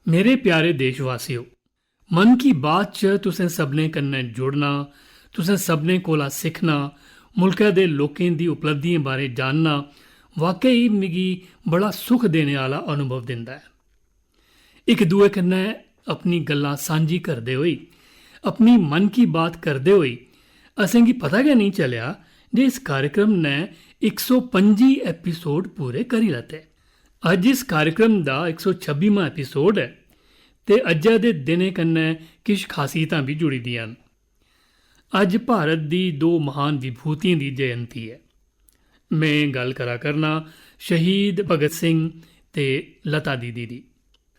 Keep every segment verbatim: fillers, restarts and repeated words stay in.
मेरे प्यारे देशवासियो, मन की बात च तुसें सभनें कन्नै जुड़ना, तुसें सभनें कोला सिक्खना, मुल्कै दे लोकें दी उपलब्धियें बारै जानना वाकई मिगी बड़ा सुख देने आह्ला अनुभव दिंदा ऐ। इक दुए कन्नै अपनी गल्लां सांझी करदे होई, अपनी मन की बात करदे होई असेंगी पता गै नेईं चलेआ जे इस कार्यक्रम ने इक सौ पंजी एपिसोड पूरे करी लैते। अज्ज इस कार्यक्रम दा इक सौ छब्बीवां एपिसोड ऐ ते अज्जै दे दिनै कन्नै किश खासियतां बी जुड़ी दियां न। अज्ज भारत दी दो महान विभूतियें दी जयंती ऐ। में गल्ल करा करना शहीद भगत सिंह ते लता दीदी दी।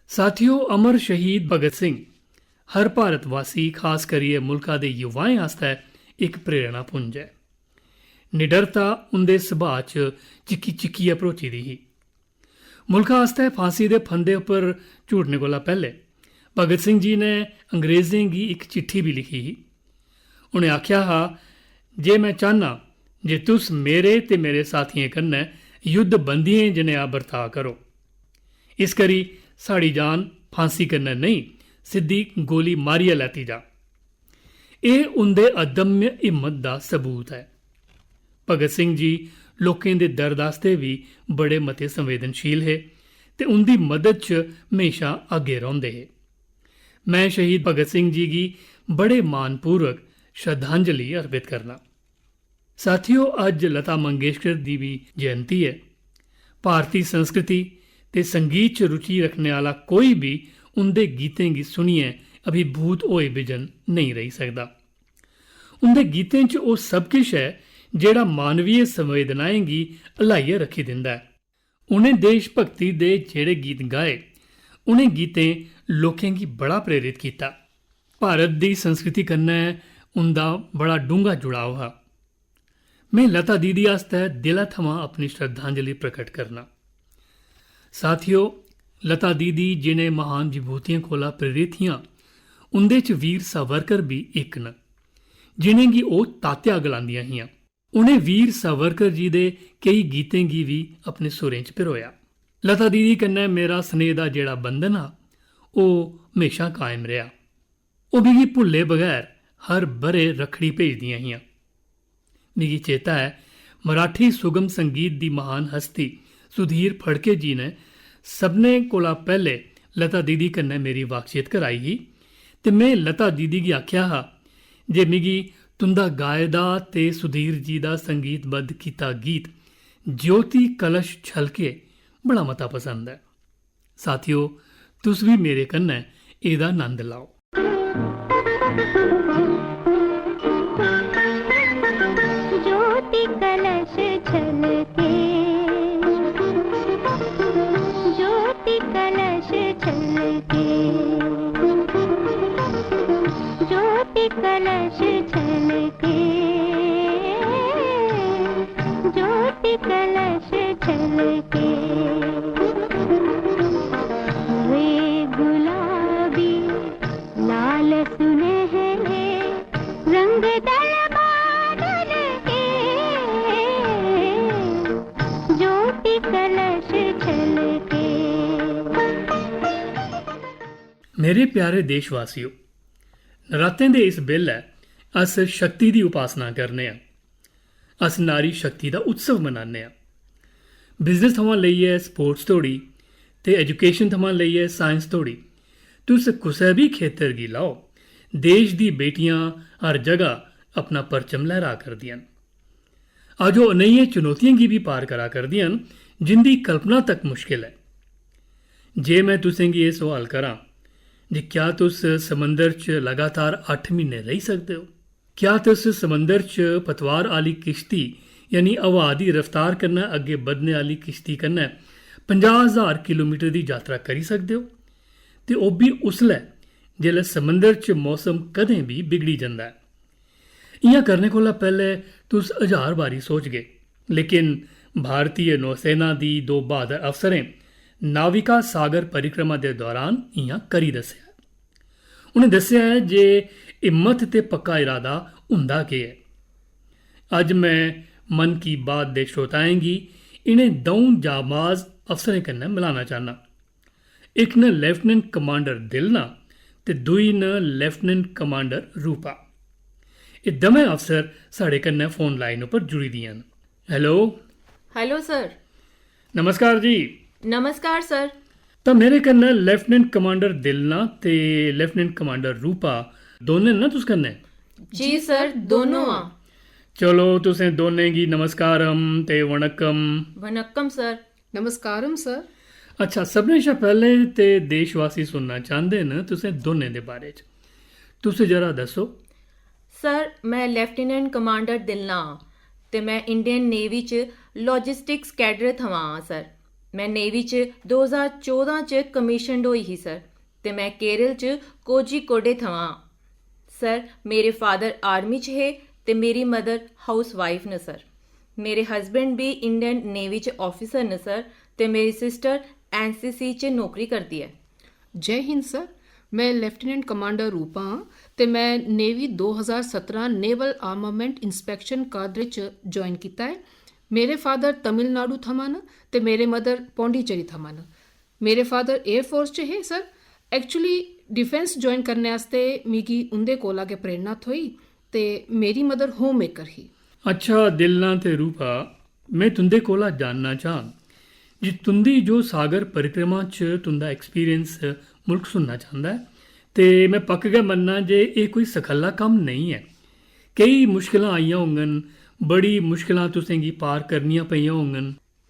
साथियो, अमर शहीद भगत सिंह हर भारतवासी, खास करियै मुल्का दे युवाएं आस्तै इक प्रेरणा पुंज ऐ। निडरता उं'दे सुभाऽ च चिक्की-चिक्कियै भरोची दी ही। मुल्खा आस्तै फांसी दे फंदे उप्पर झूटने कोला पैह्ले भगत सिंह जी ने अंग्रेजें गी इक चिट्ठी बी लिखी ही। उ'नें आखेआ हा जे में चाह्न्नां जे तुस मेरे ते मेरे साथियें कन्नै युद्ध बंदियें जनेहा बर्ताऽ करो। इस करी साढ़ी जान फांसी कन्नै नेईं, सिद्धी गोली मारियै लैती जा। एह् उं'दे अदम्य हिम्मत दा सबूत ऐ। भगत सिंह जी लोकें दे दर्द आस्तै बी बड़े मते संवेदनशील हे ते उं'दी मदद च म्हेशा अग्गें रौंह्दे हे। में शहीद भगत सिंह जी गी बड़े मानपूर्वक श्रद्धांजलि अर्पित करना। साथियो, अज्ज लता मंगेशकर दी बी जयंती ऐ। भारती संस्कृति ते संगीत च रुचि रखने आह्ला कोई बी उं'दे गीतें गी सुनियै अभिभूत होए बिजन नेईं रेही सकदा। उं'दे गीतें च ओह् सब किश ऐ जेह्ड़ा मानवीय संवेदनाएं गी हलाइयै रक्खी दिंदा ऐ। उ'नें देश भक्ति दे जेह्ड़े गीत गाए, उ'नें गीतें लोकें गी बड़ा प्रेरित कीता। भारत दी संस्कृति कन्नै उं'दा बड़ा डूंह्गा जुड़ाव हा। में लता दीदी आस्तै दिलै थमां अपनी श्रद्धांजलि प्रकट करना। साथियो, लता दीदी जिनें महान विभूतियें कोला प्रेरित हियां, उं'दे च वीर सावरकर बी इक न, जिनेंगी ओह् तात्या गलांदियां हियां। उ'नें वीर सावरकर जी दे केई गीतें गी बी अपने सुरें च पिरोया। लता दीदी कन्नै मेरा स्नेह दा जेह्ड़ा बंधन हा, ओह् म्हेशां कायम रेहा। ओह् मिगी भुल्ले बगैर हर ब'रे रक्खड़ी भेजदियां हियां। मिगी चेता ऐ, मराठी सुगम संगीत दी महान हस्ती सुधीर फड़के जी ने सभनें कोला पैह्ले लता दीदी कन्नै मेरी वाकचित कराई ही ते में लता दीदी गी आखेआ हा जे मिगी तुं'दा गाए दा ते सुधीर जी दा संगीतबद्ध कीता गीत ज्योति कलश छलके बड़ा मता पसंद ऐ। साथियो, तुस बी मेरे कन्नै एह्दा नंद लैओ। ज्योति कलश छलके, ज्योति कलश छलके, ज्योति कलश छलके, ज्योति कलश छलके। वे गुलाबी लाल सुनहरे रंग दल बादल के, ज्योति कलश छलके। मेरे प्यारे देशवासियो, नरातें दे इस बेल्लै अस शक्ति दी उपासना करने आं। अस नारी शक्ति दा उत्सव मनाने आं। बिजनेस थमां लेइयै स्पोर्ट्स धोड़ी ते एजुकेशन थमां लेइयै साइंस धोड़ी, तुस कुसै बी खेतर गी लैओ, देश दी बेटियां हर जगह अपना परचम लहरा करदियां न। अज्ज ओह् नेहियें चुनौतियें गी बी पार करा करदियां न, जिंदी कल्पना तक मुश्किल ऐ। जे में तुसें गी एह् सोआल करां जे क्या तुस समंदर च लगातार अट्ठ म्हीने रेही सकदे ओ? क्या तुस समंदर च पतवार आह्ली किश्ती, यानी हवा दी रफ्तार कन्नै अग्गें बधने आह्ली किश्ती कन्नै पंजाह् ज्हार किलोमीटर दी यात्रा करी सकदे ओ? ते ओह् बी उसलै, जिसलै समंदर च मौसम कदें बी बिगड़ी जंदा ऐ। इ'यां करने कोला पैह्लें तुस हजार बारी सोचगे, लेकिन भारतीय नौसेना दी दो ब्हादर अफसरें नाविका सागर परिक्रमा दे दौरान इ'यां करी दस्सेआ। उ'नें दस्सेआ ऐ जे हिम्मत ते पक्का इरादा होंदा केह् ऐ। अज्ज में मन की बात दे श्रोताएं गी इ'नें द'ऊं जाबाज अफसरें कन्नै मलाना चाह्न्नां। इक न लेफ्टिनेंट कमांडर दिलना ते दूई न लेफ्टिनेंट कमांडर रूपा। एह् दमैं अफसर साढ़े कन्नै फोन लाइन उप्पर जुड़ी दियां न। हेलो। Hello sir. नमस्कार जी। नमस्कार सर। तां मेरे कन्नै लेफ्टिनेंट कमांडर दिलना ते लेफ्टिनेंट कमांडर रूपा दोनें न ना तुस कन्नै? जी सर, दोनों आं। चलो, तुसें दोनें गी नमस्कारम ते वणक्कम। वणक्कम सर। नमस्कारम सर। अच्छा, सभनें शा पैह्लें ते देशवासी सुनना चांह्दे न तुसें दोनें दे बारे च। तुस जरा दस्सो। सर, में लेफ्टिनेंट कमांडर दिलना आं ते में इंडियन नेवी च लॉजिस्टिक्स कैडर थमां आं सर। में नेवी च दो ज्हार चौदां च कमीशनड होई ही सर, ते में केरल च कोझिकोडे थमां आं। सर, मेरे फादर आर्मी च हे ते मेरी मदर हाउस वाइफ न सर। मेरे हस्बैंड बी इंडियन नेवी च ऑफिसर न सर, ते मेरी सिस्टर एनसीसी च नौकरी करदी ऐ। जय हिंद सर। में लेफ्टिनेंट कमांडर रूपा आं ते में नेवी दो हज़ार सतरां नेवल आर्मामेंट इंस्पैक्शन कादरे च ज्वाइन कीता ऐ। मेरे फादर तमिलनाडु थमां न ते मेरे मदर पौंडीचेरी थमां न। मेरे फादर एयर फोर्स च हे सर। एक्चुअली डिफेंस ज्वाइन करने आस्तै मिगी उं'दे कोला गै प्रेरणा थ्होई ते मेरी मदर होम मेकर ही। अच्छा दिलना ते रूपा, में तुं'दे कोला जानना चाह्ङ जे तुं'दी जो सागर परिक्रमा च तुं'दा एक्सपीरियंस मुल्क सुनना चांह्दा ऐ, ते में पक्क गै मन्नना जे एह् कोई सखल्ला कम्म नेईं ऐ। केई मुश्कलां आइयां होङन, बड़ी मुश्कलां तुसें गी पार करनियां पेइयां होङन।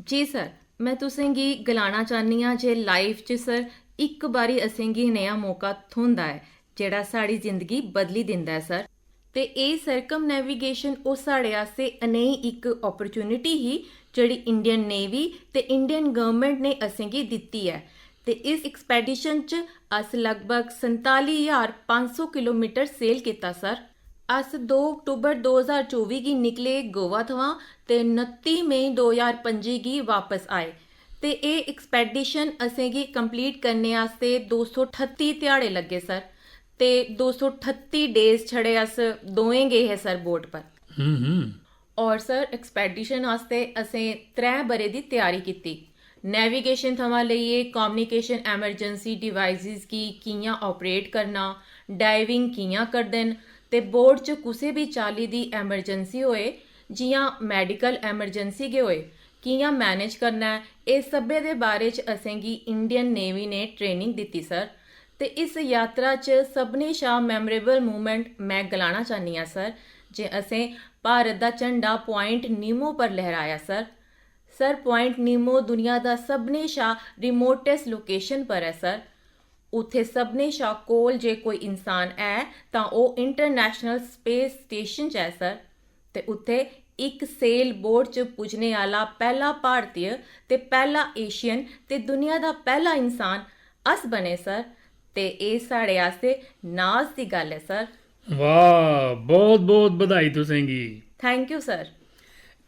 जी सर, में तुसें गी गलाना चाह्न्नी आं जे लाइफ च सर इक बारी असेंगी नेहा मौका थ्होंदा ऐ जेह्ड़ा साढ़ी जिंदगी बदली दिंदा ऐ सर। ते एह् सर्कम नेविगेशन ओह् साढ़े आस्तै अनेही इक अपॉर्चुनिटी ही जेह्ड़ी इंडियन नेवी ते इंडियन गवर्नमेंट ने असेंगी दित्ती ऐ। ते इस एक्सपैडिशन च अस लगभग संताली ज्हार पंज सौ किलोमीटर सेल कीता सर। अस दो अक्टूबर दो ज्हार चौबी गी निकले गोवा थमां ते नत्ती मई दो ज्हार पंजी गी वापस आए। ते एह् एक्सपैडिशन असेंगी कंप्लीट करने आस्तै दो सौ ठत्ती ध्याड़े लग्गे सर। ते दो सौ ठत्ती डेज छड़े अस दोएं गे हे सर बोट पर। हम्म हम्म। और सर, एक्सपैडिशन आस्तै असें त्रै ब'रे दी त्यारी कीती। नेविगेशन थमां लेइयै कम्युनिकेशन इमरजेंसी डिवाइसेस गी कि'यां ऑपरेट करना, डाइविंग कि'यां करदे न, ते बोट च कुसै बी चाल्ली दी इमरजेंसी होए, जि'यां मैडिकल इमरजेंसी गै होए, कि'यां मैनेज करना ऐ, एह् सब्भै दे बारे च असेंगी इंडियन नेवी ने ट्रेनिंग दित्ती सर। ते इस यात्रा च सभनें शा मेमोरेबल मूवमेंट में गलाना चाह्न्नी आं सर, जे असें भारत दा झंडा प्वाइंट नीमो पर लहराया सर। सर, प्वाइंट नीमो दुनिया दा सभनें शा रिमोटेस्ट लोकेशन पर ऐ सर। उत्थै सभनें शा कोल जे कोई इंसान ऐ तां ओह् इंटरनेशनल स्पेस स्टेशन च ऐ सर। ते उत्थै इक सेल बोट च पुज्जने आह्ला पैह्ला भारतीय ते पैह्ला एशियन ते दुनिया दा पैह्ला इंसान अस बने सर। ते एह् साढ़े आस्तै नाज दी गल्ल ऐ सर। वाह, बहुत बहुत बधाई तुसेंगी। Thank U sir.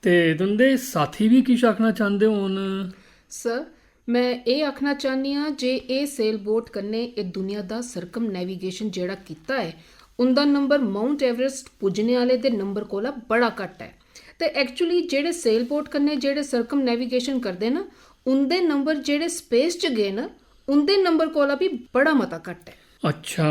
ते तुं'दे साथी बी किश आखना चांह्दे होन? सर, में एह् आखना चाह्न्नी आं जे एह् सेल बोट कन्नै एह् दुनिया दा सर्कम नेविगेशन जेह्ड़ा कीता ऐ, उं'दा नंबर माउंट एवरेस्ट पुज्जने आह्ले दे नंबर कोला बड़ा घट्ट ऐ। ते एक्चुअली जेह्ड़े सेल बोट कन्नै जेह्ड़े सर्कम नेविगेशन करदे न, उं'दे नंबर जेह्ड़े स्पेस च गे न, उं'दे नंबर कोला बी बड़ा मता घट्ट ऐ। अच्छा,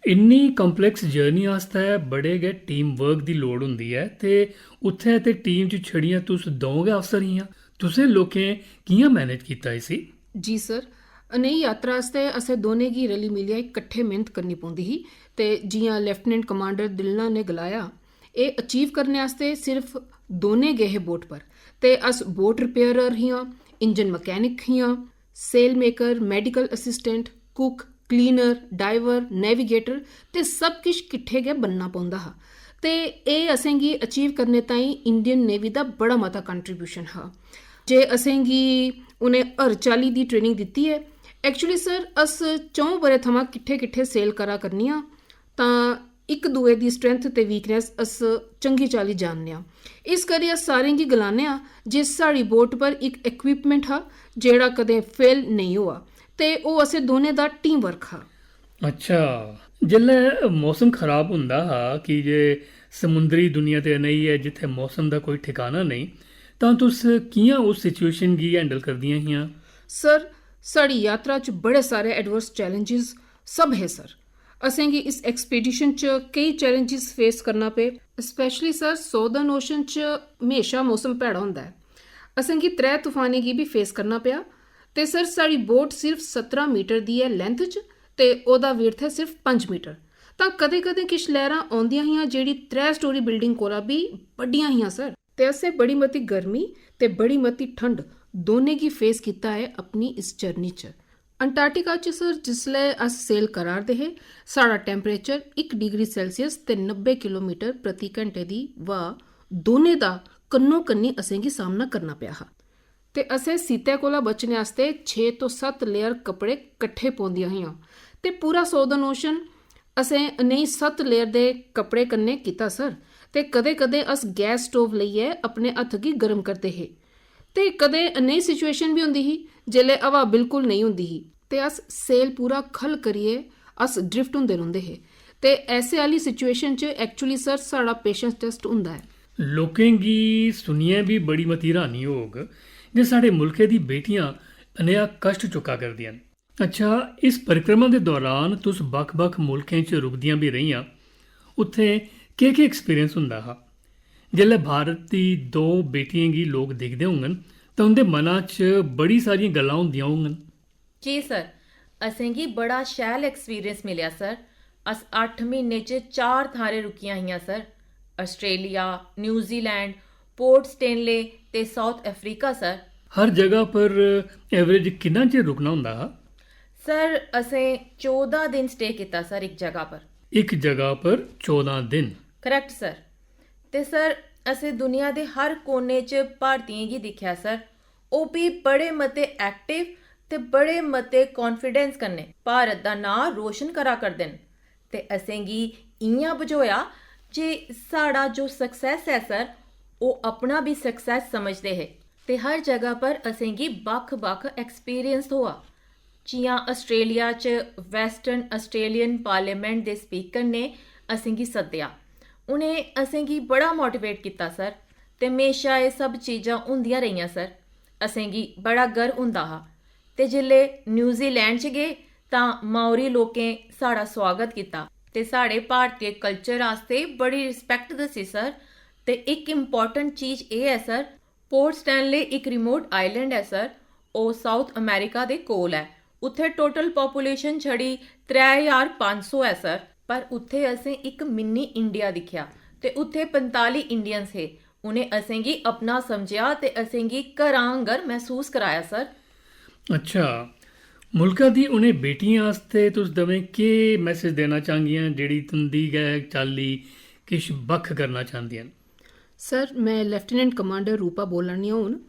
इन्नी कॉम्प्लेक्स जर्नी आस्तै बड़े गै टीम वर्क दी लोड़ होंदी ऐ, ते उत्थै ते टीम च छड़ियां तुस द'ऊं गै अफसर हियां। तुसें लोकें कि'यां मैनेज कीता इसी? जी सर, अनेही यात्रा आस्तै असें दोनें गी रली मिलियै किट्ठे मेहनत करनी पौंदी ही। ते जि'यां लेफ्टिनेंट कमांडर दिलना ने गलाया, एह् अचीव करने आस्तै सिर्फ दोनें गै हे बोट पर। ते अस बोट रिपेयरर हियां, इंजन मकैनिक हियां, sail maker, medical assistant, cook, cleaner, diver, navigator, ते सब किश किट्ठे गै बनना पौंदा हा। ते एह् असेंगी अचीव करने ताईं इंडियन नेवी दा बड़ा मता कंट्रीब्यूशन हा, जे असेंगी उ'नें हर चाल्ली दी ट्रेनिंग दित्ती ऐ। एक्चुअली सर, अस च'ऊं ब'रें थमां किट्ठे किट्ठे सेल करा करनियां, तां इक दुए दी स्ट्रेंथ ते वीकनेस अस चंगी चाल्ली जानने आं। इस करी अस सारें गी गलाने आं जे साढ़ी बोट पर इक इक्विपमेंट हा जेह्ड़ा कदें फेल नेईं होआ, ते ओह् असें दोनें दा टीम वर्क हा। अच्छा, जिसलै मौसम खराब होंदा हा, की जे समुंदरी दुनिया ते नेही ऐ जित्थै मौसम दा कोई ठिकाना नेईं, तां तुस कि'यां उस सिचुएशन गी हैंडल करदियां हियां? सर, साढ़ी यात्रा च बड़े सारे एडवर्स चैलेंजेस सब हे सर। असेंगी इस एक्सपीडिशन च केई चैलेंजेस फेस करना पे। स्पेशली सर, साउदर्न ओशन च म्हेशा मौसम भैड़ा होंदा ऐ। असेंगी त्रै तूफानें गी बी फेस करना पेआ। ते सर, साढ़ी बोट सिर्फ सतरां मीटर दी ऐ लेंथ च, ते ओह्दा विड्थ ऐ सिर्फ पंज मीटर। तां कदें-कदें किश लैह्रां औंदियां हियां, जेह्ड़ी त्रै स्टोरी बिल्डिंग कोला बी बड्डियां हियां सर। ते असें बड़ी मती गर्मी ते बड़ी मती ठंड दोनें गी फेस कीता ऐ अपनी इस जर्नी च। अंटार्कटिका च सर, जिसलै अस सेल करा 'रदे हे, साढ़ा टैम्परेचर इक डिग्री सेल्सियस ते नब्बे किलोमीटर प्रति घैंटे दी ब्हा दोनें दा कन्नो कन्नी असेंगी सामना करना पेआ हा। ते असें सीतै कोला बचने आस्तै छे तो सत्त लेयर कपड़े कट्ठे पौंदियां हियां। ते पूरा साउदर्न ओशन असें नेही सत्त लेयर दे कपड़े कन्नै कीता सर। ते कदें-कदें अस गैस स्टोव लेइयै अपने हत्थ गी गर्म करदे हे। ते कदें नेही सिचुएशन बी होंदी ही जेल्लै हवा बिल्कुल नेईं होंदी ही, ते अस सेल पूरा ख'ल्ल करियै अस ड्रिफ्ट होंदे रौंह्दे हे। ते ऐसे आह्ली सिचुएशन च एक्चुअली सर, साढ़ा पेशेंस टैस्ट होंदा ऐ। लोकें गी सुनियै बी बड़ी मती र्हानी होग जे साढ़े मुल्खै दी बेटियां नेहा कश्ट चुक्का करदियां न। अच्छा, इस परिक्रमा दे दौरान तुस बक्ख-बक्ख मुल्खें च रुकदियां बी रेहियां, उत्थें केह्-केह् एक्सपीरियंस होंदा हा? जेल्लै भारत दी दो बेटियें गी लोक दिखदे होङन, तां उं'दे मना च बड़ी सारियां गल्लां होंदियां होङन। जी सर, असेंगी बड़ा शैल एक्सपीरियंस मिलेआ सर। अस अट्ठ म्हीने च चार थाह्रें रुकियां हियां sir, Australia, New Zealand, port Stanley ते साउथ अफ्रीका सर। हर जगह पर एवरेज किन्ना चिर रुकना होंदा हा? सर, असें चौदां दिन स्टे कीता सर इक जगह पर। इक जगह पर चौदां दिन? Correct sir. ते सर, असें दुनिया दे हर कोने च भारतीयें गी दिक्खेआ सर। ओह् बी बड़े मते एक्टिव ते बड़े मते कॉन्फिडेंस कन्नै भारत दा नांऽ रोशन करा करदे न। ते असेंगी इ'यां बझोआ जे साढ़ा जो सक्सेस ऐ सर, ओह् अपना बी सक्सेस समझदे हे। ते हर जगह पर असेंगी बक्ख-बक्ख एक्सपीरियंस थ्होआ। जि'यां आस्ट्रेलिया च वेस्टर्न आस्ट्रेलियन पार्लियामेंट दे स्पीकर ने असेंगी सद्देआ। उ'नें असेंगी बड़ा मोटिवेट कीता सर, ते म्हेशा एह् सब चीजां होंदियां रेहियां सर। असेंगी बड़ा गर्व होंदा हा। ते जिसलै न्यूजीलैंड च गे, तां माओरी लोकें साढ़ा सुआगत कीता ते साढ़े भारतीय कल्चर आस्तै बड़ी रिस्पेक्ट दस्सी सर। ते इक इंपॉर्टेंट चीज एह् ऐ सर, पोर्ट स्टैनले इक रिमोट आइलैंड ऐ सर, ओह् साउथ अमेरिका दे कोल ऐ। उत्थै टोटल पॉपुलेशन छड़ी त्रै ज्हार पंज सौ ऐ सर, पर उत्थै असें इक मिनी इंडिया दिक्खेआ ते उत्थै पंजताली इंडियंस हे। उ'नें असेंगी अपना समझेआ ते असेंगी घरा आंगर मसूस कराया सर। अच्छा, मुल्का दी उ'नें बेटियें आस्तै तुस दमें केह् मैसेज देना चाहंगियां जेह्ड़ी तुं'दी गै चाल्ली किश बक्ख करना चांह्दियां न? सर, में लेफ्टिनेंट कमांडर रूपा बोल्ला नी आं हून।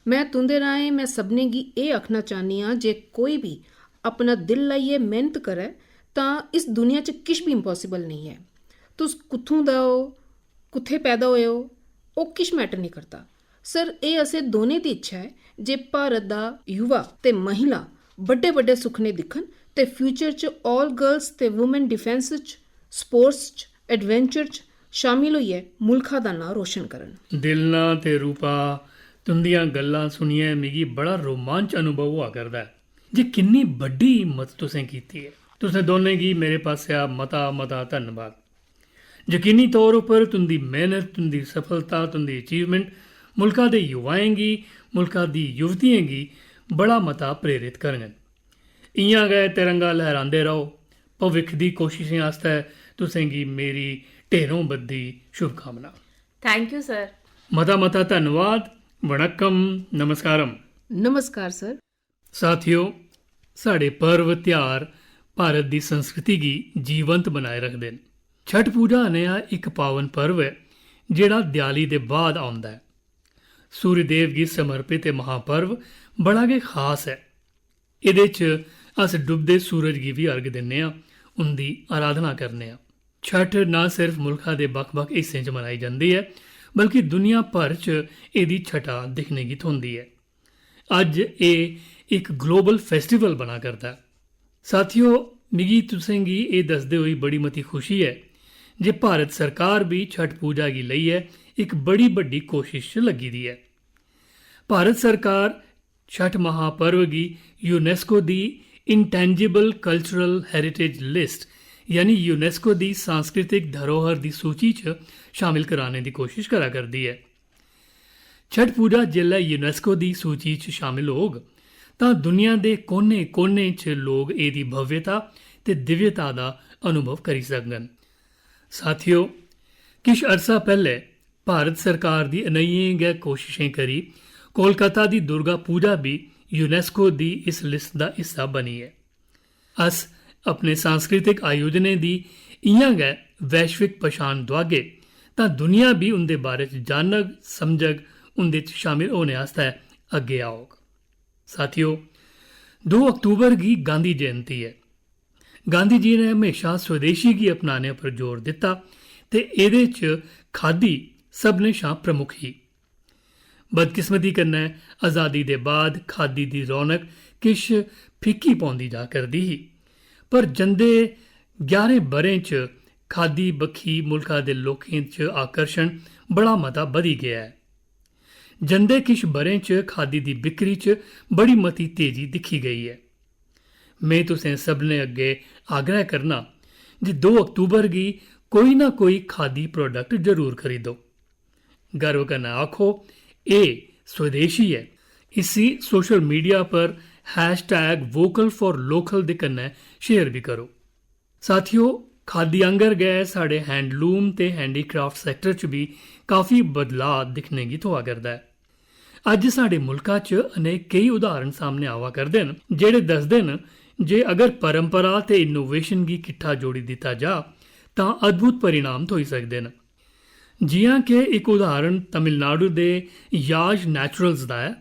में तुं'दे राहें में सभनें गी एह् आखना चाह्न्नी आं जे कोई बी अपना दिल लाइयै मेह्नत करै तां इस दुनिया च किश बी इम्पासिबल नेईं ऐ। तुस कुत्थूं दा ओ, कुत्थै पैदा होए ओ, ओह् किश मैटर नेईं करदा। सर, एह् असें दोनें दी इच्छा ऐ जे भारत दा युवा ते महिला बड्डे-बड्डे सुखने दिक्खन ते फ्यूचर च ऑल गर्ल्स ते वुमेन डिफेंस च, स्पोर्ट्स च, एडवेंचर च शामिल होइयै मुल्खा दा नांऽ रोशन करन। दिलना ते रूपा, तुं'दियां गल्लां सुनियै मिगी बड़ा रोमांच अनुभव होआ करदा ऐ जे किन्नी बड्डी हिम्मत तुसें कीती ऐ। तुसें दोनें गी मेरे पासेआ मता-मता धन्नवाद। यकीनी तौर उप्पर तुं'दी मेहनत, तुं'दी सफलता, तुं'दी अचीवमेंट मुल्का दे युवाएं गी, मुल्का दी युवतियें गी बड़ा मता प्रेरित करङन। इ'यां गै तिरंगा लहरांदे र'वो। भविक्ख दी कोशिशें आस्तै तुसें गी मेरी ढेरों बद्धी शुभकामना। Thank U sir. मता मता धन्नवाद। वणक्कम, नमस्कारम। नमस्कार सर। साथियो, साढ़े पर्व, त्यहार भारत दी संस्कृति गी जीवंत बनाए रखदे न। छठ पूजा नेहा इक पावन पर्व ऐ, जेह्ड़ा देआली दे बाद औंदा ऐ। सूर्यदेव गी समर्पित एह् महापर्व बड़ा गै खास ऐ। एह्दे च अस डुबदे सूरज गी बी अर्घ दिन्ने आं, उं'दी अराधना करने आं। छठ ना सिर्फ मुल्खा दे बक्ख-बक्ख हिस्सें च मनाई जंदी ऐ, बल्कि दुनिया भर च एह्दी छटा दिक्खने गी थ्होंदी ऐ। अज्ज एह् इक ग्लोबल फेस्टिवल बना करदा ऐ। साथियो, मिगी तुसें गी एह् दसदे होई बड़ी मती खुशी ऐ जे भारत सरकार बी छठ पूजा गी लेइयै इक बड़ी बड्डी कोशश च लग्गी दी ऐ। भारत सरकार छठ महापर्व गी यूनेस्को दी इंटैंजिबल कल्चरल हेरिटेज लिस्ट, यानी यूनेस्को दी सांस्कृतिक धरोहर दी सूची च शामिल कराने दी कोशश करा करदी ऐ। छठ पूजा जिसलै यूनेस्को दी सूची च शामिल होग, तां दुनिया दे कोने-कोने च लोक एह्दी भव्यता ते दिव्यता दा अनुभव करी सकङन। साथियो, किश अरसा पैह्‌ले भारत सरकार दी अनेहियें गै कोशशें करी कोलकाता दी दुर्गा पूजा बी यूनेस्को दी इस लिस्ट दा हिस्सा बनी ऐ। अस अपने सांस्कृतिक आयोजनें दी इ'यां गै वैश्विक पछान दोआगे, तां दुनिया बी उं'दे बारे च जानग, समझग, उं'दे च शामिल होने आस्तै अग्गें औग। साथियो, दो अक्तूबर गी गांधी जयंती ऐ। गांधी जी ने म्हेशां स्वदेशी गी अपनाने पर जोर दित्ता ते एह्दे च खादी सभनें शा प्रमुख ही। बदकिस्मती कन्नै आजादी दे बाद खादी दी रौनक किश फिक्की पौंदी जा करदी ही, पर जंदे ग्यारहें ब'रें च खादी बक्खी मुल्खा दे लोकें च आकर्शण बड़ा मता बधी गेआ ऐ। जंदे किश ब'रें च खादी दी बिक्री च बड़ी मती तेजी दिक्खी गेई ऐ। में तुसें सभनें अग्गें आग्रह करना जे दो अक्तूबर गी कोई ना कोई खादी प्रोडक्ट जरूर खरीदो। गर्व कन्नै आखो, "एह् स्वदेशी ऐ।" इसी सोशल मीडिया पर hashtag vocal for local दे कन्नै शेयर बी करो। साथियो, खादी आंगर गै साढ़े हैंडलूम ते हैंडीक्राफ्ट सैक्टर च बी काफी बदलाऽ दिक्खने गी थ्होआ करदा ऐ। अज्ज साढ़े मुल्का च अनेक केई उदाहरण सामने आवा करदे न, जेह्ड़े दसदे न जे अगर परंपरा ते इनोवेशन गी किट्ठा जोड़ी दित्ता जा, तां अद्भुत परिणाम थ्होई सकदे न। जि'यां के इक उदाहरण तमिलनाडु दे याज नैचुरल्स दा ऐ।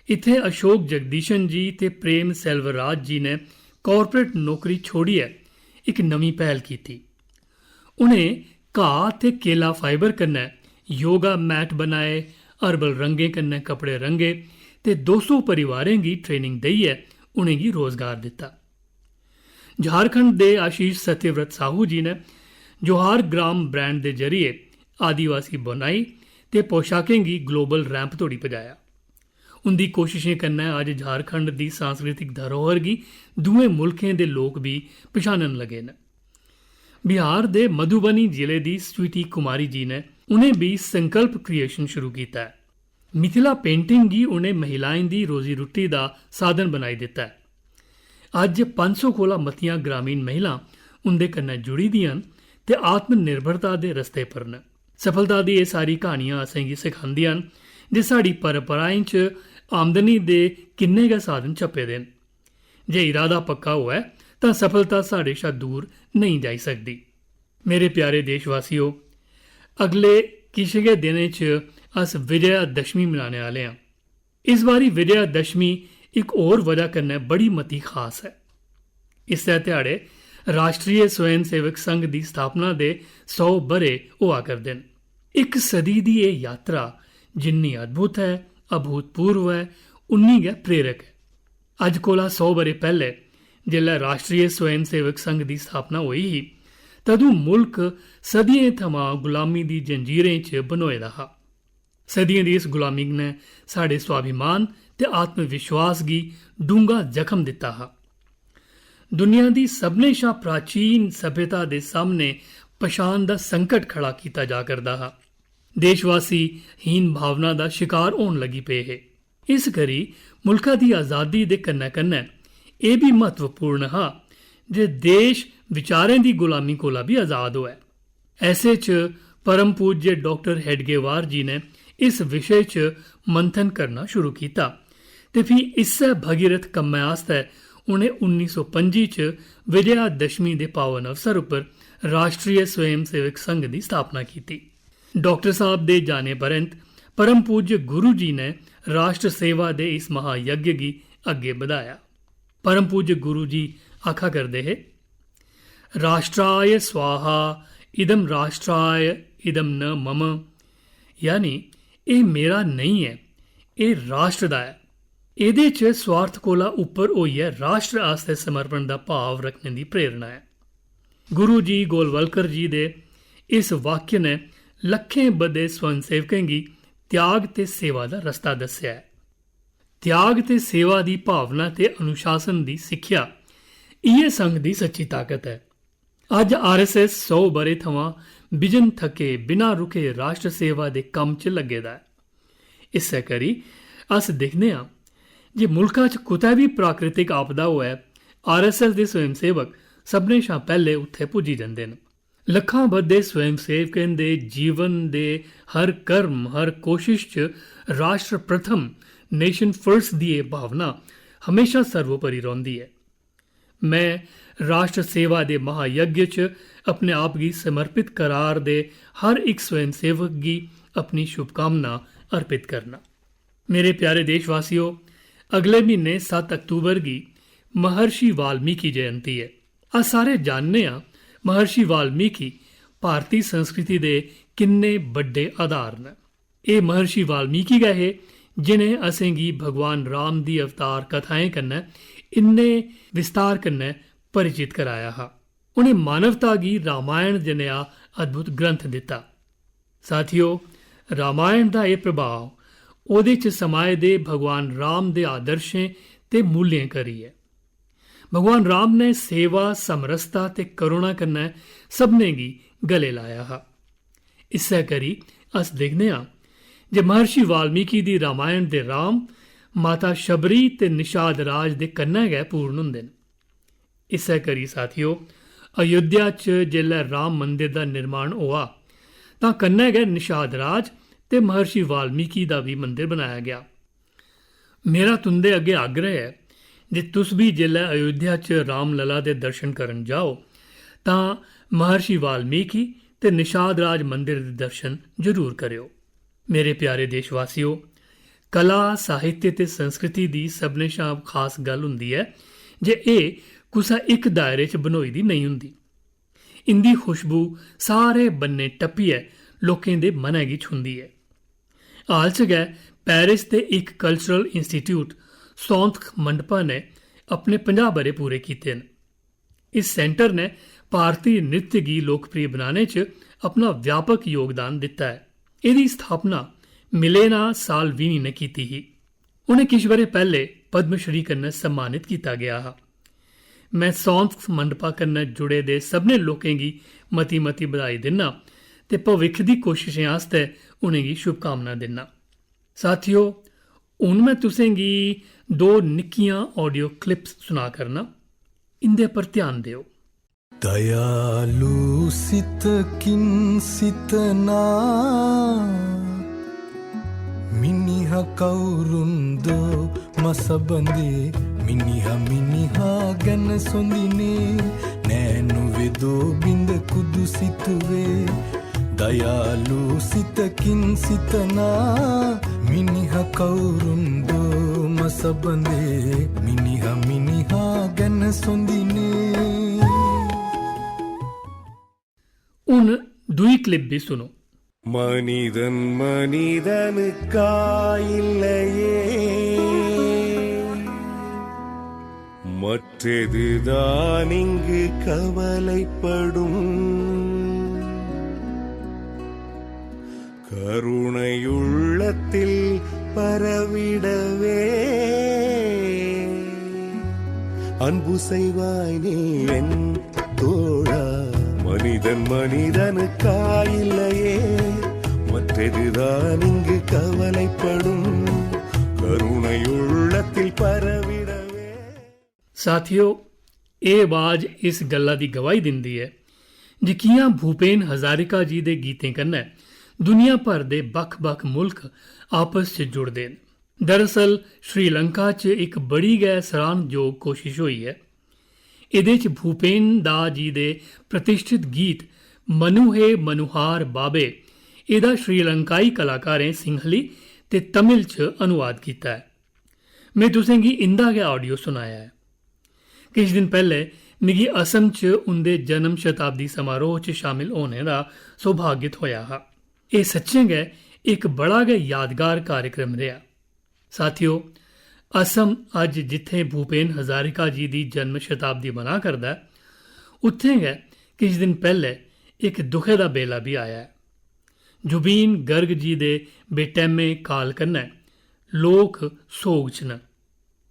इत्थै अशोक जगदीशन जी ते प्रेम सेल्वराज जी ने कॉर्पोरेट नौकरी छोड़ियै इक नमीं पैह्ल कीती। उ'नें घाऽ ते केला फाइबर कन्नै योगा मैट बनाए, हर्बल रंगें कन्नै कपड़े रंगे ते दो सौ परिवारें गी ट्रेनिंग देइयै उ'नेंगी रोजगार दित्ता। झारखंड दे आशीष सत्यव्रत साहू जी ने जोहार ग्राम ब्रांड दे जरिए आदिवासी बुनाई ते पोशाकें गी ग्लोबल रैंप धोड़ी पजाया। उं'दी कोशशें कन्नै अज्ज झारखंड दी सांस्कृतिक धरोहर गी दूए मुल्खें दे लोक बी पछानन लगे न। बिहार दे मधुबनी जिले दी स्वीटी कुमारी जी ने उ'नें बी संकल्प क्रिएशन शुरू कीता ऐ। मिथिला पेंटिंग गी उ'नें महिलाएं दी रोजी रुट्टी दा साधन बनाई दित्ता ऐ। अज्ज पंज सौ कोला मतियां ग्रामीण महिलां उं'दे कन्नै जुड़ी दियां न ते आत्मनिर्भरता दे रस्ते पर न। सफलता दी एह् सारी क्हानियां असेंगी सखांदियां न जे साढ़ी परंपराएं च आमदनी दे किन्ने गै साधन छप्पे दे न। जे इरादा पक्का होऐ, तां सफलता साढ़े शा दूर नेईं जाई सकदी। मेरे प्यारे देशवासियो, अगले किश गै दिनें च अस विजयादशमी मनाने आह्ले आं। इस बारी विजयादशमी इक होर वजह कन्नै बड़ी मती खास ऐ। इस्सै ध्याड़े राष्ट्रीय स्वयंसेवक संघ दी स्थापना दे सौ ब'रे होआ करदे न। इक सदी दी एह् यात्रा जिन्नी अद्भुत ऐ, अभूतपूर्व ऐ, उन्नी गै प्रेरक ऐ। अज्ज कोला सौ ब'रे पैह्‌ले जिसलै राष्ट्रीय स्वयंसेवक संघ दी स्थापना होई ही, तदूं मुल्क सदियें थमां गुलामी दी जंजीरें च बन्होए दा हा। सदियें दी इस गुलामी ने साढ़े स्वाभिमान ते आत्मविश्वास गी डूंह्गा जख्म दित्ता हा। दुनिया दी सभनें शा प्राचीन सभ्यता दे सामने पछान दा संकट खड़ा कीता जा करदा हा। देशवासी हीन भावना दा शिकार होन लगी पे हे। इस करी मुल्का दी आजादी दे कन्नै-कन्नै एह् बी म्हत्तवपूर्ण हा जे देश विचारें दी गुलामी कोला बी आजाद होऐ। ऐसे च परम पूज्य डाक्टर हेडगेवार जी ने इस विशे च मंथन करना शुरू कीता ते फ्ही इस्सै भगीरथ कम्मै आस्तै उ'नें उन्नी सौ पंजी च विजयादशमी दे पावन अवसर उप्पर राष्ट्रीय स्वयंसेवक संघ दी स्थापना कीती। डाक्टर साहब दे जाने परैंत परम पूज्य गुरु जी ने राष्ट्र सेवा दे इस महायज्ञ गी अग्गें बधाया। परम पूज्य गुरु जी आखा करदे हे, "राष्ट्राय स्वाहा, इदम राष्ट्राय, इदम न मम।" यानी, "एह् मेरा नेईं ऐ, एह् राष्ट्र दा ऐ।" एह्दे च स्वार्थ कोला उप्पर होइयै राष्ट्र आस्तै समर्पण दा भाव रक्खने दी प्रेरणा ऐ। गुरु जी गोलवलकर जी दे इस वाक्य ने लक्खें बद्दे स्वयंसेवकें गी त्याग ते सेवा दा रस्ता दस्सेआ ऐ। त्याग ते सेवा दी भावना ते अनुशासन दी सिक्खेआ, इ'यै संघ दी सच्ची ताकत ऐ। अज्ज आरएसएस सौ ब'रे थमां बिजन थक्के, बिना रुके राष्ट्र सेवा दे कम्म च लग्गे दा ऐ। इस्सै करी अस दिक्खने आं जे मुल्का च कुतै बी प्राकृतिक आपदा होऐ, आरएसएस दे स्वयंसेवक सभनें शा पैह्ले उत्थै पुज्जी जंदे न। लक्खां बद्धे स्वयंसेवकें दे जीवन दे हर कर्म, हर कोशिश च राष्ट्र प्रथम, नेशन फर्स्ट दी एह् भावना हमेशा सर्वोपरि रौंह्दी ऐ। में राष्ट्र सेवा दे महायज्ञ च अपने आप गी समर्पित करार दे हर इक स्वयंसेवक गी अपनी शुभकामना अर्पित करना। मेरे प्यारे देशवासियो, अगले म्हीने सत्त अक्तूबर गी महर्षि वाल्मीकि जयंती ऐ। अस सारे जानने आं, महर्षि वाल्मीकि भारती संस्कृति दे किन्ने बड्डे आधार न। एह् महर्षि वाल्मीकि गै हे जिनें असेंगी भगवान राम दी अवतार कथाएं कन्नै इन्ने विस्तार कन्नै परिचित कराया हा। उनें मानवता गी रामायण जनेहा अद्भुत ग्रंथ दित्ता। साथियो, रामायण दा एह् प्रभाव ओह्दे च समाए दे भगवान राम दे आदर्शें ते मूल्यें करी ऐ। भगवान राम ने सेवा, समरसता ते करुणा कन्नै सभनें गी गले लाया हा। इस्सै करी अस दिखदे आं जे महर्षि वाल्मीकि दी रामायण दे राम माता शबरी ते निषाद राज दे कन्नै गै पूर्ण होंदे न। इस्सै करी साथियो, अयोध्या च जेल्लै राम मंदिर दा निर्माण होआ, तां कन्नै गै निषाद राज ते महर्षि वाल्मीकि दा बी मंदिर बनाया गेआ। मेरा तुं'दे अग्गें आग्रह ऐ जे तुस बी जेल्लै अयोध्या च रामलला दे दर्शन करन जाओ, तां महर्षि वाल्मीकि ते निषाद राज मंदिर दे दर्शन जरूर करेओ। मेरे प्यारे देशवासियो, कला, साहित्य ते संस्कृति दी सभनें शा खास गल्ल होंदी ऐ जे एह् कुसै इक दायरे च बनोई दी नेईं होंदी। इं'दी खुशबू सारे बन्ने टप्पियै लोकें दे मनै गी छूंह्दी ऐ। हाल च गै पेरिस दे इक कल्चरल इंस्टीट्यूट सौंतख मंडपा ने अपने पंजाह् ब'रे पूरे कीते न। इस सेंटर ने भारती नृत्य गी लोकप्रिय बनाने च अपना व्यापक योगदान दित्ता ऐ। एह्दी स्थापना मिलेना साल्विनी ने कीती ही। उ'नें किश ब'रे पैह्ले पद्मश्री कन्नै सम्मानित कीता गेआ हा। में सौंतख मंडपा कन्नै जुड़े दे सभनें लोकें गी मती-मती बधाई दिन्ना ते भविक्ख दी कोशशें आस्तै उ'नेंगी शुभकामनां दिन्ना। साथियो, हून में तुसें गी दो निक्कियां ऑडियो क्लिप्स सुना करना। इं'दे पर ध्यान देओ। दयालु सित किन सित ना, मिनिहा कौरुंदो मसबंदे, मिनिहा मिनिहा गन सोंदिने, नैनु वेदो बिंद कुदुसितुवे। दयालु सित किन सित ना, मिनिहा कौरुंदो मसबंदे, मिनिहा मिनिहा गन सोंदिने। हून दूई क्लिप भी सुनो। மனிதன் மனிதனுக்காயில்லையே, மற்றதுதான் இங்கு கவலைப்படும். கருணை உள்ளத்தில் பரவிடவே அன்பு செய்வாய் நீ என் தோழா. மனிதன் மனிதனுக்காயில்லையே, மற்றதுதான் இங்கு கவலைப்படும். கருணை உள்ளத்தில் பரவிடவே. साथियो, एह् आवाज इस गल्ला दी गवाही दिंदी ऐ जे कि'यां भूपेन हजारिका जी दे गीतें कन्नै दुनिया भर दे बक्ख-बक्ख मुल्ख आपस च जुड़दे न। दरअसल, श्रीलंका च इक बड़ी गै सराहनजोग कोशश होई ऐ। एह्दे च भूपेन दा जी दे प्रतिष्ठित गीत मनु हे मनुहार बाबे, एह्दा श्रीलंकाई कलाकारें सिंहली ते तमिल च अनुवाद कीता ऐ। में तुसें गी इं'दा गै ऑडियो सुनाया ऐ। किश दिन पैह्ले मिगी असम च उं'दे जन्म शताब्दी समारोह च शामिल होने दा सौभाग्य थ्होआ हा। एह् सच्चें गै इक बड़ा गै यादगार कार्यक्रम रेहा। साथियो, असम अज्ज जित्थें भूपेन हजारिका जी दी जन्म शताब्दी मना करदा ऐ, उत्थें गै किश दिन पैह्ले इक दुखै दा बेला बी आया ऐ। जुबीन गर्ग जी दे बेटैह्मे काल कन्नै लोक सोग च न।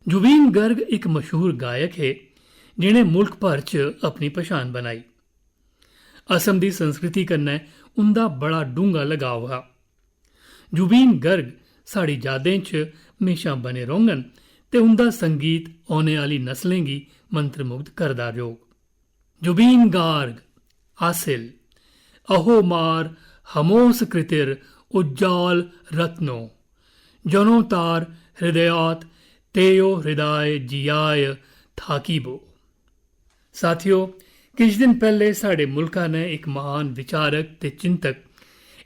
जुबीन गर्ग इक मशहूर गायक हे, जि'नें मुल्ख भर च अपनी पछान बनाई। असम दी संस्कृति कन्नै उं'दा बड़ा डूंह्गा लगाव हा। जुबीन गर्ग साढ़ी यादें च म्हेशां बने रौह्ङन ते उं'दा संगीत औने आह्ली नस्लें गी मंत्रमुग्ध करदा रौह्ग। जुबीन गार्ग, हासिल, अहो मार हमोस कृतिर उज्जाल रत्नो, जनो तार हृदयात तेयो हृदय जियाय थाकीबो। साथियो, किश दिन पैह्ले साढ़े मुल्का ने इक महान विचारक ते चिंतक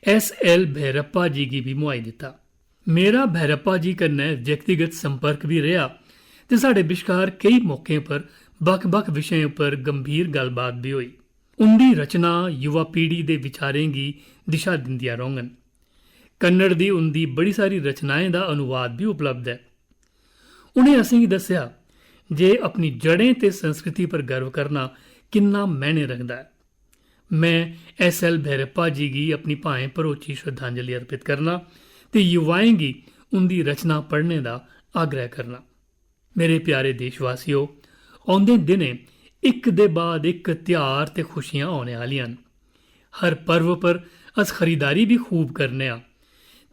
एस एल भैरप्पा जी गी बी मुआई दित्ता। मेरा भैरप्पा जी कन्नै व्यक्तिगत संपर्क बी रेहा ते साढ़े विश्कार केई मौकें पर बक्ख-बक्ख विशें पर गंभीर गल्लबात बी होई। उं'दी रचना युवा पीढ़ी दे विचारें गी दिशा दिंदियां रौह्ङन। कन्नड़ दी उं'दी बड़ी सारी रचनाएं दा अनुवाद बी उपलब्ध ऐ। उ'नें असेंगी दस्सेआ जे अपनी जड़ें ते संस्कृति पर गर्व करना किन्ना मैह्ने रखदा ऐ। में एस एल भैरप्पा जी गी अपनी भाएं भरोची श्रद्धांजलि अर्पित करना ते युवाएं गी उं'दी रचना पढ़ने दा आग्रह करना। मेरे प्यारे देशवासियो, औंदे दिनें इक दे बाद इक त्यहार ते खुशियां औने आह्लियां न। हर पर्व पर अस खरीदारी बी खूब करने आं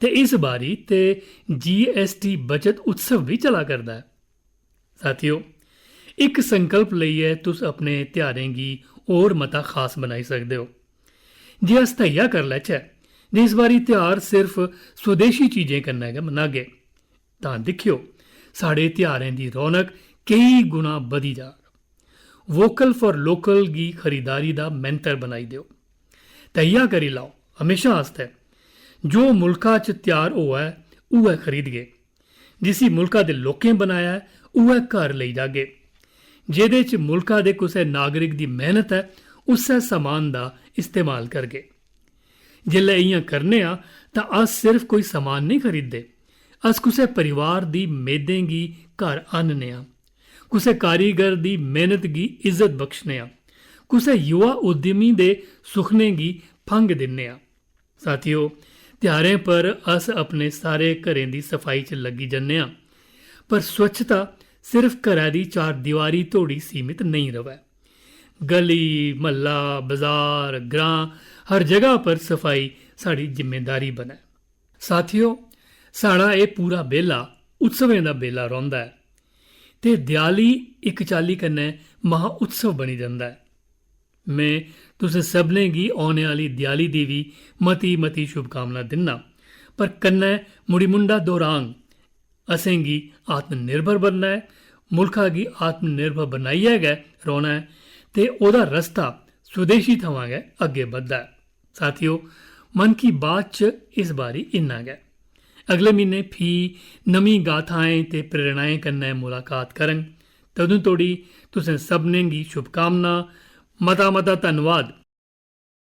ते इस बारी ते जी एस टी बचत उत्सव बी चला करदा ऐ। साथियो, इक संकल्प लेइयै तुस अपने त्यहारें गी होर मता खास बनाई सकदे ओ। जे अस धैया करी लैचै जे इस बारी त्यहार सिर्फ स्वदेशी चीजें कन्नै गै मनागे, तां दिक्खेओ, साढ़े त्यहारें दी रौनक केई गुणा बधी जाग। वोकल फॉर लोकल गी खरीदारी दा मैंतर बनाई देओ। धैया करी लैओ, म्हेशां आस्तै। जो मुल्का च त्यार होऐ, उ'ऐ खरीदगे। जिसी मुल्का दे लोकें बनाया ऐ, उ'ऐ घर लेई जागे। जेह्दे च मुल्का दे कुसै नागरिक दी मेह्नत ऐ, उस्सै समान दा इस्तेमाल करगे। जेल्लै इ'यां करने आं, तां अस सिर्फ कोई समान नेईं खरीददे, अस कुसै परिवार दी मेदें गी घर आह्नने आं, कुसै कारीगर दी मेह्नत गी इज्जत बख्शने आं, कुसै युवा उद्यमी दे सुखनें गी फंग दिन्ने आं। साथियो, त्यहारें पर अस अपने सारे घरें दी सफाई च लग्गी जन्ने आं, पर स्वच्छता सिर्फ घरै दी चारदीवारी धोड़ी सीमत नेईं र'वै। गली, म्हल्ला, बजार, ग्रां, हर जगह पर सफाई साढ़ी जिम्मेदारी बनै। साथियो, साढ़ा एह् पूरा बेल्ला उत्सवें दा बेल्ला रौंह्दा ऐ ते देआली इक चाल्ली कन्नै महा उत्सव बनी जंदा ऐ। में तुसें सभनें गी औने आह्ली देआली दी बी मती-मती शुभकामना दिन्ना, पर कन्नै मुड़ी मुंडा दोहरांग, असेंगी आत्मनिर्भर बनना ऐ, मुल्खा गी आत्मनिर्भर बनाइयै गै रौह्ना ऐ ते ओह्दा रस्ता स्वदेशी थमां गै अग्गें बधदा ऐ। साथियो, मन की बात च इस बारी इन्ना गै। अगले म्हीने फ्ही नमीं गाथाएं ते प्रेरणाएं कन्नै मुलाकात करङ। तदूं तोड़ी तुसें सभनें गी शुभकामनां। मता-मता धन्नवाद।